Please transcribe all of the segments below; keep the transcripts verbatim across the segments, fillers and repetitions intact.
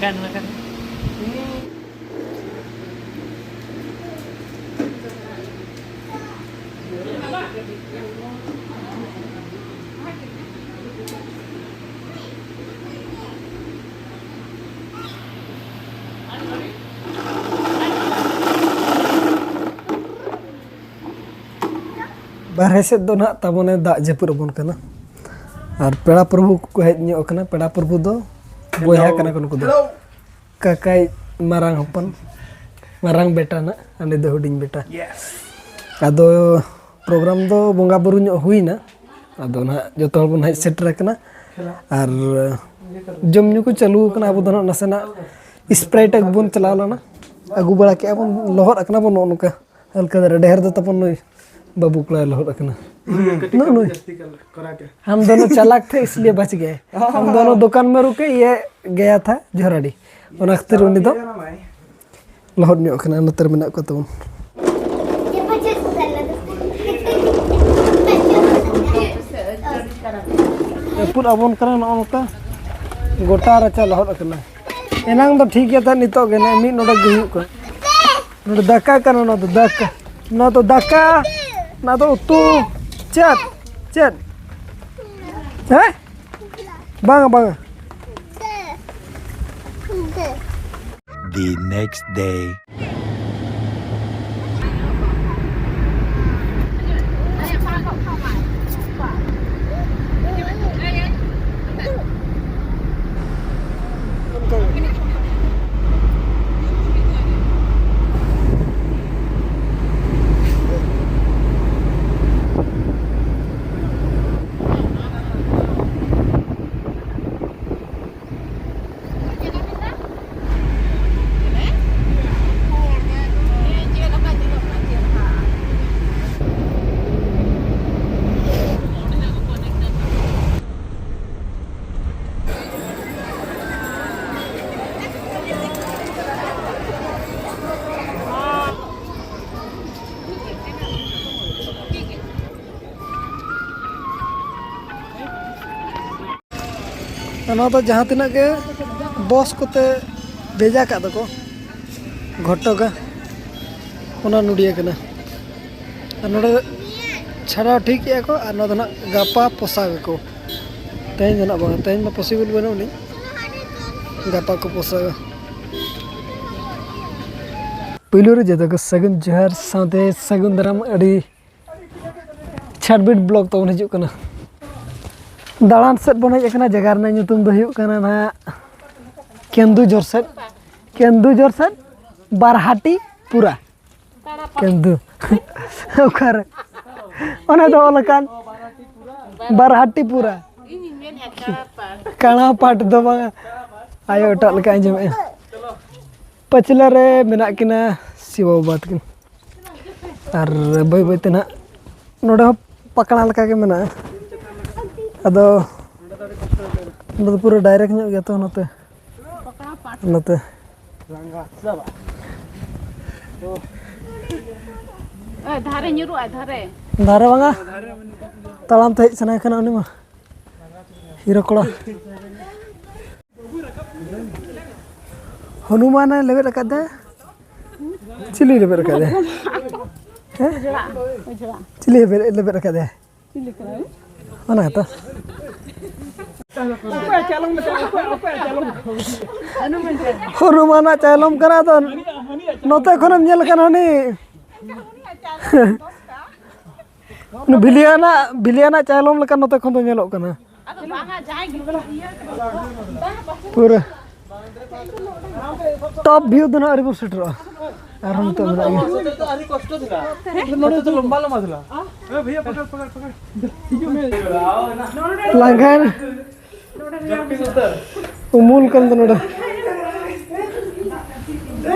ᱜᱟᱱ ᱟᱠᱟᱱᱟ᱾ ᱵᱟᱨᱦᱮ ᱥᱮᱫ ᱫᱚ ᱱᱟᱦᱟᱜ ᱛᱟᱵᱚᱱᱮ ᱫᱟᱜ ᱡᱟᱹᱯᱩᱫ ᱟᱵᱚᱱ ᱠᱟᱱᱟ᱾ ᱟᱨ ᱯᱮᱲᱟ ᱯᱨᱚᱵᱷᱩ ᱠᱚᱠᱚ ᱦᱮᱡ ᱧᱚᱜ ᱟᱠᱟᱱᱟ᱾ ᱯᱮᱲᱟ ᱯᱨᱚᱵᱷᱩ ᱫᱚ ᱵᱚᱭᱦᱟ ᱠᱟᱱᱟ ᱠᱚ ᱱᱩᱠᱩ ᱫᱚ᱾ ᱠᱟᱠᱟᱭ ᱢᱟᱨᱟᱝ ᱦᱚᱯᱚᱱ, ᱢᱟᱨᱟᱝ ᱵᱮᱴᱟ ᱱᱟᱜ, ᱟᱨ ᱱᱩᱭ ᱫᱚ ᱦᱩᱰᱤᱧ ᱵᱮᱴᱟ᱾ ᱟᱫᱚ ᱯᱨᱳᱜᱨᱟᱢ ᱫᱚ ᱵᱚᱸᱜᱟ ᱵᱩᱨᱩ ᱧᱚᱜ ᱦᱩᱭᱱᱟ᱾ ᱟᱫᱚ ᱱᱟᱦᱟᱜ ᱡᱚᱛᱚ ᱦᱚᱲ ᱵᱚᱱ ᱦᱮᱡ ᱥᱮᱴᱮᱨ ᱟᱠᱟᱱᱟ᱾ ᱟᱨ ᱡᱚᱢ ᱧᱩ ᱠᱚ ᱪᱟᱹᱞᱩ ᱟᱠᱟᱱᱟ᱾ ᱟᱵᱚ ᱫᱚ ᱱᱟᱦᱟᱜ ᱱᱟᱥᱮᱱᱟᱜ Sprite ᱟᱹᱜᱩ ᱵᱚᱱ ᱪᱟᱞᱟᱣ ᱞᱮᱱᱟ, ᱟᱹᱜᱩ ᱵᱟᱲᱟ ᱠᱮᱜᱼᱟ ᱵᱚᱱ, ᱞᱚᱦᱚᱫ ᱟᱠᱟᱱᱟ ᱵᱚᱱ ᱱᱚᱜᱼᱚ ᱱᱚᱝᱠᱟ᱾ ᱦᱟᱞᱠᱟ ᱫᱷᱟᱨᱟ, ᱰᱷᱮᱨ ᱫᱚ ᱛᱟᱵᱚᱱ ᱱᱩᱭ ᱵᱟᱹᱵᱩ ᱠᱚᱲᱟᱭ ᱞᱚᱦᱚᱫ ᱟᱠᱟᱱᱟ᱾ ᱠᱟᱹᱴᱤᱡ ᱱᱩᱜᱼᱩ ᱠᱟᱹᱴᱤᱡ ᱱᱩᱭ᱾ ᱡᱟᱹᱥᱛᱤ ᱠᱟᱞ ᱠᱚᱨᱟᱣ ᱠᱮᱫ᱾ हम दोनों चालाक थे, इसलिए बच गए। हम दोनों दुकान में रुके, ये गया था ᱡᱷᱚᱨᱟᱰᱤ᱾ ᱚᱱᱟ ᱠᱷᱟᱹᱛᱤᱨ ᱩᱱᱤ ᱫᱚ ᱞᱚᱦᱚᱫ ᱧᱚᱜ ᱠᱟᱱᱟ᱾ ᱱᱚᱛᱮ ᱨᱮ ᱢᱮᱱᱟᱜ ᱠᱚᱣᱟ ᱛᱟᱵᱚᱱ᱾ ᱡᱟᱹᱯᱩᱫ ᱟᱵᱚᱱ ᱠᱟᱱᱟ ᱱᱚᱜᱼᱚ ᱱᱚᱝᱠᱟ, ᱜᱚᱴᱟ ᱨᱟᱪᱟ ᱞᱚᱦᱚᱫ ᱟᱠᱟᱱᱟ᱾ ᱮᱱᱟᱝ ᱫᱚ ᱴᱷᱤᱠ ᱜᱮᱭᱟ ᱛᱟᱦᱮᱸᱫ, ᱱᱤᱛᱚᱜ ᱜᱮ ᱱᱮᱜᱼᱮ ᱢᱤᱫ ᱱᱚᱰᱮᱠ ᱜᱮ ᱦᱩᱭᱩᱜ ᱠᱟᱱᱟ᱾ ᱱᱚᱰᱮ ᱫᱟᱠᱟ ᱠᱟᱱᱟ, ᱱᱚᱣᱟ ᱫᱚ ᱫᱟᱠᱟ, ᱱᱚᱣᱟ ᱫᱚ ᱫᱟᱠᱟ, ᱱᱚᱣᱟ ᱫᱚ ᱩᱛᱩ᱾ ᱪᱮᱫ? ᱪᱮᱫ? ᱦᱮᱸ? ᱵᱟᱝᱟ, ᱵᱟᱝᱟ᱾ The next day. ᱱᱚᱣᱟ ᱫᱚ ᱡᱟᱦᱟᱸ ᱛᱤᱱᱟᱹᱜ ᱜᱮ ᱵᱚᱥ ᱠᱚᱛᱮ ᱵᱷᱮᱡᱟ ᱠᱟᱜ ᱫᱚᱠᱚ ᱜᱷᱚᱴᱚᱜᱟ, ᱚᱱᱟ ᱱᱚᱰᱤᱭᱟᱹ ᱠᱟᱱᱟ᱾ ᱟᱨ ᱱᱚᱰᱮ ᱪᱷᱟᱲᱟᱣ ᱴᱷᱤᱠ ᱮᱜᱼᱟ ᱠᱚ, ᱟᱨ ᱱᱚᱣᱟ ᱫᱚ ᱱᱟᱜ ᱜᱟᱯᱟ ᱯᱚᱥᱟᱜ ᱟᱠᱚ᱾ ᱛᱮᱦᱮᱧ ᱫᱚ ᱱᱟᱜ ᱵᱟᱝ, ᱛᱮᱦᱮᱧ ᱫᱚ ᱯᱚᱥᱤᱵᱚᱞ ᱵᱟᱹᱱᱩᱜ ᱟᱹᱱᱤᱡ, ᱜᱟᱯᱟ ᱠᱚ ᱯᱚᱥᱟᱜᱟ᱾ ᱯᱳᱭᱞᱳ ᱨᱮ ᱡᱚᱛᱚ ᱠᱚ ᱥᱟᱹᱜᱩᱱ ᱡᱚᱦᱟᱨ ᱥᱟᱶᱛᱮ ᱥᱟᱹᱜᱩᱱ ᱫᱟᱨᱟᱢ᱾ ᱟᱹᱰᱤ ᱪᱷᱟᱴᱵᱤᱴ ᱵᱞᱚᱜ ᱛᱟᱵᱚᱱ ᱦᱤᱡᱩᱜ ᱠᱟᱱᱟ᱾ ᱫᱟᱬᱟᱱ ᱥᱮᱫ ᱵᱚᱱ ᱦᱮᱡ ᱟᱠᱟᱱᱟ, ᱡᱟᱭᱜᱟ ᱨᱮᱱᱟᱜ ᱧᱩᱛᱩᱢ ᱫᱚ ᱦᱩᱭᱩᱜ ᱠᱟᱱᱟ ᱱᱟᱦᱟᱜ ᱠᱮᱱᱫᱩᱡᱷᱚᱨ ᱥᱮᱫ, ᱠᱮᱱᱫᱩᱡᱷᱚᱨ ᱥᱮᱫ ᱵᱟᱨᱦᱟᱴᱤ ᱯᱩᱨᱟ᱾ ᱠᱮᱱᱫᱩ ᱚᱠᱟᱨᱮ? ᱚᱱᱟ ᱫᱚ ᱚᱞ ᱟᱠᱟᱱ ᱵᱟᱨᱦᱟᱴᱤ ᱯᱩᱨᱟ᱾ ᱠᱟᱬᱟ ᱯᱟᱴ ᱫᱚ ᱵᱟᱝᱟ, ᱟᱭᱳ ᱮᱴᱟᱜ ᱞᱮᱠᱟ ᱟᱸᱡᱚᱢᱮᱜᱼᱟ᱾ ᱯᱟᱹᱪᱷᱞᱟᱹ ᱨᱮ ᱢᱮᱱᱟᱜ ᱠᱤᱱᱟ ᱥᱤᱣᱟ ᱵᱟᱵᱟ ᱛᱟᱹᱠᱤᱱ᱾ ᱟᱨ ᱵᱟᱹᱭ ᱵᱟᱹᱭ ᱛᱮ ᱱᱟᱦᱟᱜ ᱱᱚᱰᱮ ᱦᱚᱸ ᱯᱟᱠᱲᱟ ᱞᱮᱠᱟ ᱜᱮ ᱢᱮᱱᱟᱜᱼᱟ᱾ ᱟᱫᱚ ᱱᱚᱰᱮ ᱫᱚ ᱯᱩᱨᱟᱹ ᱰᱟᱭᱨᱮᱠᱴ ᱧᱚᱜ ᱜᱮᱭᱟ ᱛᱚ, ᱱᱚᱛᱮ ᱱᱚᱛᱮ ᱮ, ᱫᱷᱟᱨᱮ ᱧᱩᱨᱩᱜᱼᱟ, ᱫᱷᱟᱨᱮ᱾ ᱫᱷᱟᱨᱮ ᱵᱟᱝᱟ, ᱛᱟᱲᱟᱢ ᱛᱮ ᱦᱮᱡ ᱥᱟᱱᱟᱭᱮ ᱠᱟᱱᱟ ᱩᱱᱤ ᱢᱟ᱾ ᱦᱤᱨᱳ ᱠᱚᱲᱟ᱾ ᱦᱚᱱᱩᱢᱟᱱᱮ ᱞᱮᱵᱮᱫ ᱟᱠᱟᱫ ᱫᱮ᱾ ᱪᱤᱞᱤ ᱞᱮᱵᱮᱫ ᱟᱠᱟᱫ ᱫᱮ? ᱦᱮᱸ? ᱪᱤᱞᱤ ᱞᱮᱵᱮᱫ, ᱞᱮᱵᱮᱫ ᱟᱠᱟᱫ ᱫᱮ? ᱚᱱᱟ ᱜᱮᱛᱚ᱾ ᱦᱚᱱᱩᱢᱟᱱᱟᱜ ᱪᱟᱭᱞᱚᱢ ᱠᱟᱱᱟ ᱛᱚ᱾ ᱱᱚᱛᱮ ᱠᱷᱚᱱᱮᱢ ᱧᱮᱞ ᱠᱟᱱᱟ ᱩᱱᱤ᱾ ᱩᱱᱤ ᱵᱷᱤᱞᱤᱭᱟᱱᱟᱜ, ᱵᱷᱤᱞᱤᱭᱟᱱᱟᱜ ᱪᱟᱭᱞᱚᱢ ᱞᱮᱠᱟ ᱱᱚᱛᱮ ᱠᱷᱚᱱ ᱫᱚ ᱧᱮᱞᱚᱜ ᱠᱟᱱᱟ᱾ ᱯᱩᱨᱟᱹ ᱴᱚᱯ ᱵᱷᱤᱭᱩ ᱫᱚ ᱱᱟᱦᱟᱜ ᱟᱹᱣᱨᱤ ᱵᱚᱱ ᱥᱮᱴᱮᱨᱚᱜᱼᱟ᱾ ᱟᱨᱦᱚᱸ ᱱᱤᱛᱚᱜ ᱢᱮᱱᱟᱜ ᱜᱮᱭᱟ᱾ ᱱᱚᱰᱮ ᱫᱚ ᱞᱚᱢᱵᱟ ᱞᱚᱢᱵᱟ ᱫᱷᱟᱨᱟ᱾ ᱞᱟᱸᱜᱟ ᱩᱢᱩᱞ ᱠᱟᱱ ᱫᱚ ᱱᱚᱰᱮ᱾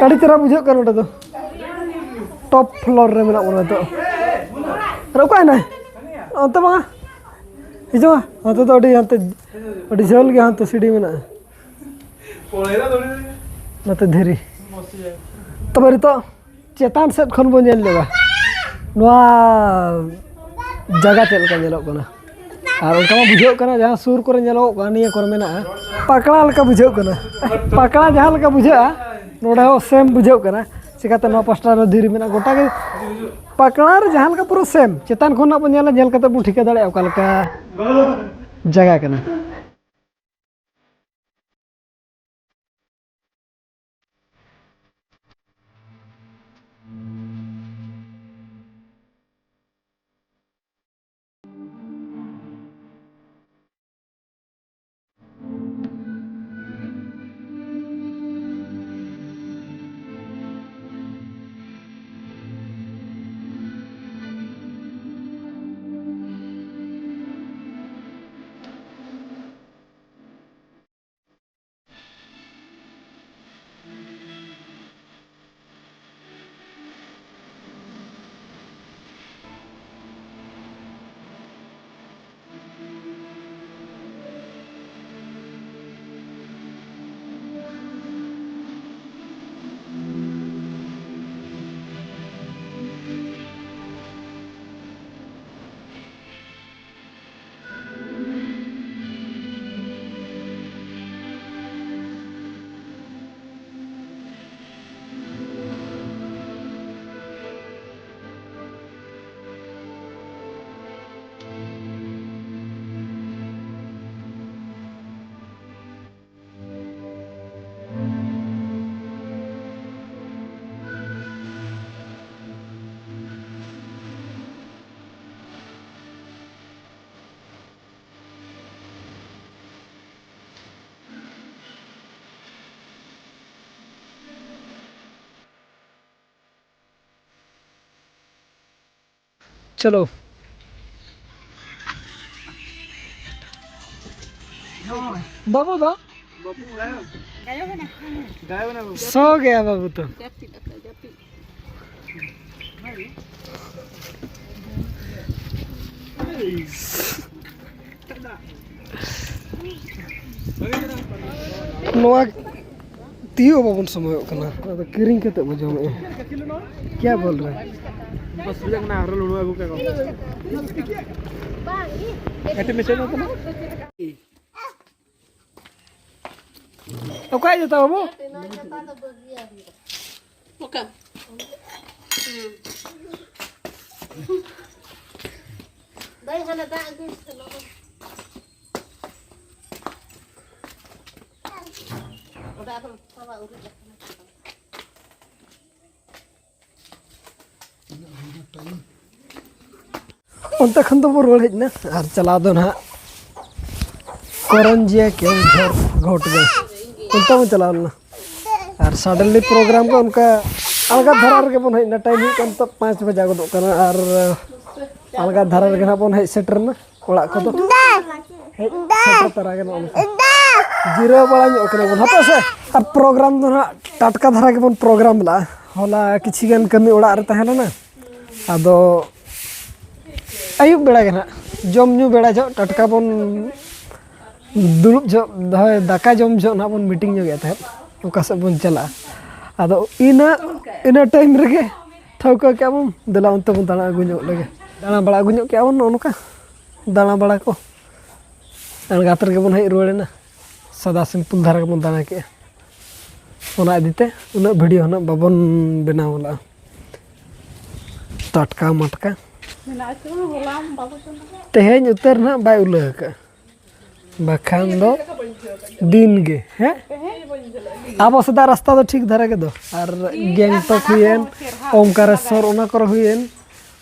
ᱟᱹᱰᱤ ᱪᱮᱦᱨᱟ ᱵᱩᱡᱷᱟᱹᱜ ᱠᱟᱱᱟ ᱱᱚᱰᱮ ᱫᱚ᱾ ᱴᱚᱯ ᱯᱷᱞᱳᱨ ᱨᱮ ᱢᱮᱱᱟᱜ ᱵᱚᱱᱟ ᱱᱤᱛᱚᱜ᱾ ᱟᱨ ᱚᱠᱟᱭᱮᱱᱟᱭ? ᱚᱱᱛᱮ ᱵᱟᱝᱟ᱾ ᱦᱤᱡᱩᱜ ᱢᱟ᱾ ᱚᱱᱛᱮ ᱫᱚ ᱟᱹᱰᱤ, ᱦᱟᱱᱛᱮ ᱟᱹᱰᱤ ᱡᱷᱟᱹᱞ ᱜᱮ ᱦᱟᱱᱛᱮ ᱥᱤᱲᱤ ᱢᱮᱱᱟᱜᱼᱟ᱾ ᱱᱚᱛᱮ ᱫᱷᱤᱨᱤ᱾ ᱛᱚᱵᱮ ᱱᱤᱛᱚᱜ ᱪᱮᱛᱟᱱ ᱥᱮᱫ ᱠᱷᱚᱱ ᱵᱚᱱ ᱧᱮᱞ ᱧᱚᱜᱟ ᱱᱚᱣᱟ ᱡᱟᱭᱜᱟ ᱪᱮᱫ ᱞᱮᱠᱟ ᱧᱮᱞᱚᱜ ᱠᱟᱱᱟ᱾ ᱟᱨ ᱚᱱᱠᱟ ᱢᱟ ᱵᱩᱡᱷᱟᱹᱜ ᱠᱟᱱᱟ, ᱡᱟᱦᱟᱸ ᱥᱩᱨ ᱠᱚᱨᱮ ᱧᱮᱞᱚᱜᱚᱜ ᱠᱟᱱᱟ, ᱱᱤᱭᱟᱹ ᱠᱚᱨᱮ ᱢᱮᱱᱟᱜᱼᱟ, ᱯᱟᱠᱲᱟ ᱞᱮᱠᱟ ᱵᱩᱡᱷᱟᱹᱜ ᱠᱟᱱᱟ᱾ ᱯᱟᱠᱲᱟ ᱡᱟᱦᱟᱸ ᱞᱮᱠᱟ ᱵᱩᱡᱷᱟᱹᱜᱼᱟ, ᱱᱚᱰᱮ ᱦᱚᱸ ᱥᱮᱢ ᱵᱩᱡᱷᱟᱹᱜ ᱠᱟᱱᱟ᱾ ᱪᱤᱠᱟᱹᱛᱮ ᱱᱚᱣᱟ ᱯᱟᱥᱴᱟ ᱨᱮ ᱫᱷᱤᱨᱤ ᱢᱮᱱᱟᱜᱼᱟ, ᱜᱚᱴᱟ ᱜᱮ ᱯᱟᱠᱲᱟ ᱨᱮ ᱡᱟᱦᱟᱸ ᱞᱮᱠᱟ ᱯᱩᱨᱟᱹ ᱥᱮᱢ᱾ ᱪᱮᱛᱟᱱ ᱠᱷᱚᱱ ᱱᱟᱜ ᱵᱚᱱ ᱧᱮᱞᱟ, ᱧᱮᱞ ᱠᱟᱛᱮ ᱵᱚᱱ ᱴᱷᱤᱠᱟᱹ ᱫᱟᱲᱮᱭᱟᱜᱼᱟ ᱚᱠᱟ ᱞᱮᱠᱟ ᱡᱟᱭᱜᱟ ᱠᱟᱱᱟ᱾ ᱪᱚᱞᱚ᱾ ᱵᱟᱹᱵᱩ ᱫᱚ? ᱥᱚ ᱜᱮᱭᱟ ᱵᱟᱹᱵᱩ ᱫᱚ᱾ ᱱᱚᱣᱟ ᱛᱤᱭᱳᱜ ᱵᱟᱵᱚᱱ ᱥᱚᱢᱚᱭᱚᱜ ᱠᱟᱱᱟ, ᱟᱫᱚ ᱠᱤᱨᱤᱧ ᱠᱟᱛᱮ ᱵᱚ ᱡᱚᱢᱮᱜᱼᱟ᱾ ᱠᱭᱟ ᱵᱚᱞ ᱨᱮ? ᱵᱟᱥ ᱵᱩᱡᱷᱟᱹᱜ ᱠᱟᱱᱟ, ᱟᱨᱦᱚᱸ ᱞᱩᱲᱩ ᱟᱹᱜᱩ ᱠᱟᱜ ᱠᱚ᱾ ᱠᱟᱹᱴᱤᱡ ᱢᱮᱥᱮ ᱧᱚᱜ ᱠᱟᱱᱟ᱾ ᱚᱠᱚᱭ ᱡᱚᱛᱚ ᱵᱟᱹᱵᱩ? ᱚᱠᱟ? ᱦᱩᱸ᱾ ᱫᱟᱹᱭ, ᱦᱟᱱᱮ ᱫᱟᱜ ᱟᱹᱜᱩᱭ ᱥᱮ ᱞᱚᱜᱚᱱ᱾ ᱚᱸᱰᱮ ᱟᱫᱚᱢ ᱥᱟᱵᱟ, ᱩᱨᱤᱡ ᱟᱠᱟᱱᱟ᱾ ᱚᱱᱛᱮ ᱠᱷᱚᱱ ᱫᱚᱵᱚ ᱨᱩᱣᱟᱹᱲ ᱦᱮᱡ ᱮᱱᱟ ᱟᱨ ᱪᱟᱞᱟᱣ ᱫᱚ ᱱᱟᱦᱟᱜ ᱠᱚᱨᱚᱱᱡᱤᱭᱟ ᱠᱮᱣᱡᱷᱚᱨ ᱜᱷᱚᱴ ᱜᱮ, ᱚᱱᱛᱮ ᱵᱚᱱ ᱪᱟᱞᱟᱣ ᱞᱮᱱᱟ᱾ ᱟᱨ ᱥᱟᱰᱮᱱᱞᱤ ᱯᱨᱳᱜᱨᱟᱢ ᱠᱚ ᱚᱱᱠᱟ ᱟᱬᱜᱟᱛ ᱫᱷᱟᱨᱟ ᱨᱮᱜᱮ ᱵᱚᱱ ᱦᱮᱡ ᱮᱱᱟ᱾ ᱴᱟᱭᱤᱢ ᱦᱩᱭᱩᱜ ᱠᱟᱱ ᱛᱚ ᱯᱟᱸᱪ ᱵᱟᱡᱟ ᱜᱚᱫᱚᱜ ᱠᱟᱱᱟ ᱟᱨ ᱟᱬᱜᱟᱛ ᱫᱷᱟᱨᱟ ᱨᱮᱜᱮ ᱱᱟᱦᱟᱜ ᱵᱚᱱ ᱦᱮᱡ ᱥᱮᱴᱮᱨ ᱮᱱᱟ᱾ ᱚᱲᱟᱜ ᱠᱚᱫᱚ ᱦᱮᱡ ᱥᱮᱴᱮᱨ ᱛᱚᱨᱟ ᱜᱮ ᱱᱚᱜᱼᱚ ᱱᱚᱝᱠᱟ ᱡᱤᱨᱟᱹᱣ ᱵᱟᱲᱟ ᱧᱚᱜ ᱠᱟᱱᱟ ᱵᱚᱱ ᱦᱟᱯᱮ ᱥᱮ᱾ ᱟᱨ ᱯᱨᱳᱜᱨᱟᱢ ᱫᱚ ᱱᱟᱦᱟᱜ ᱴᱟᱴᱠᱟ ᱫᱷᱟᱨᱟ ᱜᱮᱵᱚᱱ ᱯᱨᱳᱜᱨᱟᱢ ᱞᱮᱫᱼᱟ᱾ ᱦᱚᱞᱟ ᱠᱤᱪᱷᱤ ᱜᱟᱱ ᱠᱟᱹᱢᱤ ᱚᱲᱟᱜ ᱨᱮ ᱛᱟᱦᱮᱸ ᱞᱮᱱᱟ, ᱟᱫᱚ ᱟᱹᱭᱩᱵ ᱵᱮᱲᱟ ᱜᱮ ᱱᱟᱦᱟᱜ ᱡᱚᱢ ᱧᱩ ᱵᱮᱲᱟ ᱡᱚᱦᱚᱜ ᱴᱟᱴᱠᱟ ᱵᱚᱱ ᱫᱩᱲᱩᱵ ᱡᱚᱦᱚᱜ, ᱦᱳᱭ, ᱫᱟᱠᱟ ᱡᱚᱢ ᱡᱚᱦᱚᱜ ᱱᱟᱦᱟᱜ ᱵᱚᱱ ᱢᱤᱴᱤᱝ ᱧᱚᱜ ᱮᱫ ᱛᱟᱦᱮᱸᱫ ᱚᱠᱟ ᱥᱮᱫ ᱵᱚᱱ ᱪᱟᱞᱟᱜᱼᱟ᱾ ᱟᱫᱚ ᱤᱱᱟᱹ ᱤᱱᱟᱹ ᱴᱟᱭᱤᱢ ᱨᱮᱜᱮ ᱴᱷᱟᱹᱣᱠᱟᱹ ᱠᱮᱜᱼᱟ ᱵᱚᱱ, ᱫᱮᱞᱟ ᱚᱱᱛᱮ ᱵᱚᱱ ᱫᱟᱬᱟ ᱟᱹᱜᱩ ᱧᱚᱜ ᱞᱮᱜᱮ᱾ ᱫᱟᱬᱟ ᱵᱟᱲᱟ ᱟᱹᱜᱩ ᱧᱚᱜ ᱠᱮᱜᱼᱟ ᱵᱚᱱ ᱱᱚᱜᱼᱚ ᱱᱚᱝᱠᱟ ᱫᱟᱬᱟ ᱵᱟᱲᱟ ᱠᱚ᱾ ᱟᱬᱜᱟᱛ ᱨᱮᱜᱮ ᱵᱚᱱ ᱦᱮᱡ ᱨᱩᱣᱟᱹᱲ ᱮᱱᱟ᱾ ᱥᱟᱫᱟ ᱥᱤᱢᱯᱩᱞ ᱫᱷᱟᱨᱟ ᱜᱮᱵᱚᱱ ᱫᱟᱬᱟ ᱠᱮᱜᱼᱟ᱾ ᱚᱱᱟ ᱤᱫᱤᱛᱮ ᱩᱱᱟᱹᱜ ᱵᱷᱤᱰᱤᱭᱳ ᱦᱚᱸ ᱱᱟᱜ ᱵᱟᱵᱚᱱ ᱵᱮᱱᱟᱣ ᱞᱟᱜᱼᱟ᱾ ᱴᱟᱴᱠᱟ ᱢᱟᱴᱠᱟ᱾ ᱛᱮᱦᱮᱧ ᱩᱛᱟᱹᱨ ᱱᱟᱜ ᱵᱟᱭ ᱩᱞᱟᱹ ᱟᱠᱟᱫᱼᱟ, ᱵᱟᱠᱷᱟᱱ ᱫᱚ ᱫᱤᱱ ᱜᱮ, ᱦᱮᱸ? ᱟᱵᱚ ᱥᱮᱫᱟᱜ ᱨᱟᱥᱛᱟ ᱫᱚ ᱴᱷᱤᱠ ᱫᱷᱟᱨᱟ ᱜᱮᱫᱚ, ᱟᱨ ᱜᱮᱝᱴᱚᱠ ᱦᱩᱭᱮᱱ, ᱳᱢᱠᱟᱨᱮᱥᱚᱨ, ᱚᱱᱟ ᱠᱚᱨᱮ ᱦᱩᱭᱮᱱ,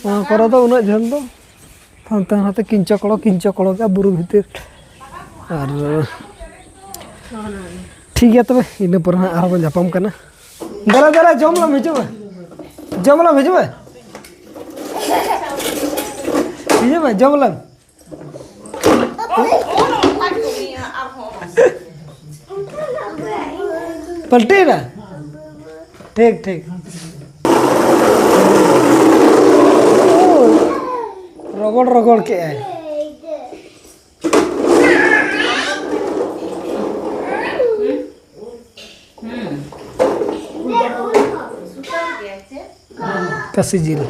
ᱚᱱᱟ ᱠᱚᱨᱮ ᱫᱚ ᱩᱱᱟᱹᱜ ᱡᱷᱟᱹᱞ ᱫᱚ ᱦᱟᱱᱛᱮ ᱱᱟᱛᱮ ᱠᱤᱧᱪᱚ ᱠᱚᱲᱚ, ᱠᱤᱧᱪᱚ ᱠᱚᱲᱚ ᱜᱮ ᱵᱩᱨᱩ ᱵᱷᱤᱛᱤᱨ᱾ ᱟᱨ ᱴᱷᱤᱠ ᱜᱮᱭᱟ ᱛᱚᱵᱮ, ᱤᱱᱟᱹ ᱯᱚᱨᱮ ᱦᱟᱸᱜ ᱟᱨᱦᱚᱸ ᱵᱚᱱ ᱧᱟᱯᱟᱢ ᱠᱟᱱᱟ᱾ ᱫᱮᱞᱟ, ᱫᱮᱞᱟ, ᱡᱚᱢ ᱞᱟᱢ, ᱦᱤᱡᱩᱜ ᱢᱮ᱾ ᱡᱚᱢ ᱞᱟᱢ, ᱦᱤᱡᱩᱜ ᱢᱮ᱾ ᱦᱤᱡᱩᱜ ᱢᱮ, ᱡᱚᱢ ᱞᱟᱢ᱾ ᱯᱟᱞᱴᱤᱭᱮᱱᱟ? ᱴᱷᱤᱠ, ᱴᱷᱤᱠ᱾ ᱨᱚᱜᱚᱲ, ᱨᱚᱜᱚᱲ ᱠᱮᱜᱼᱟᱭ᱾ ᱠᱟᱹᱥᱤ ᱡᱤᱞ᱾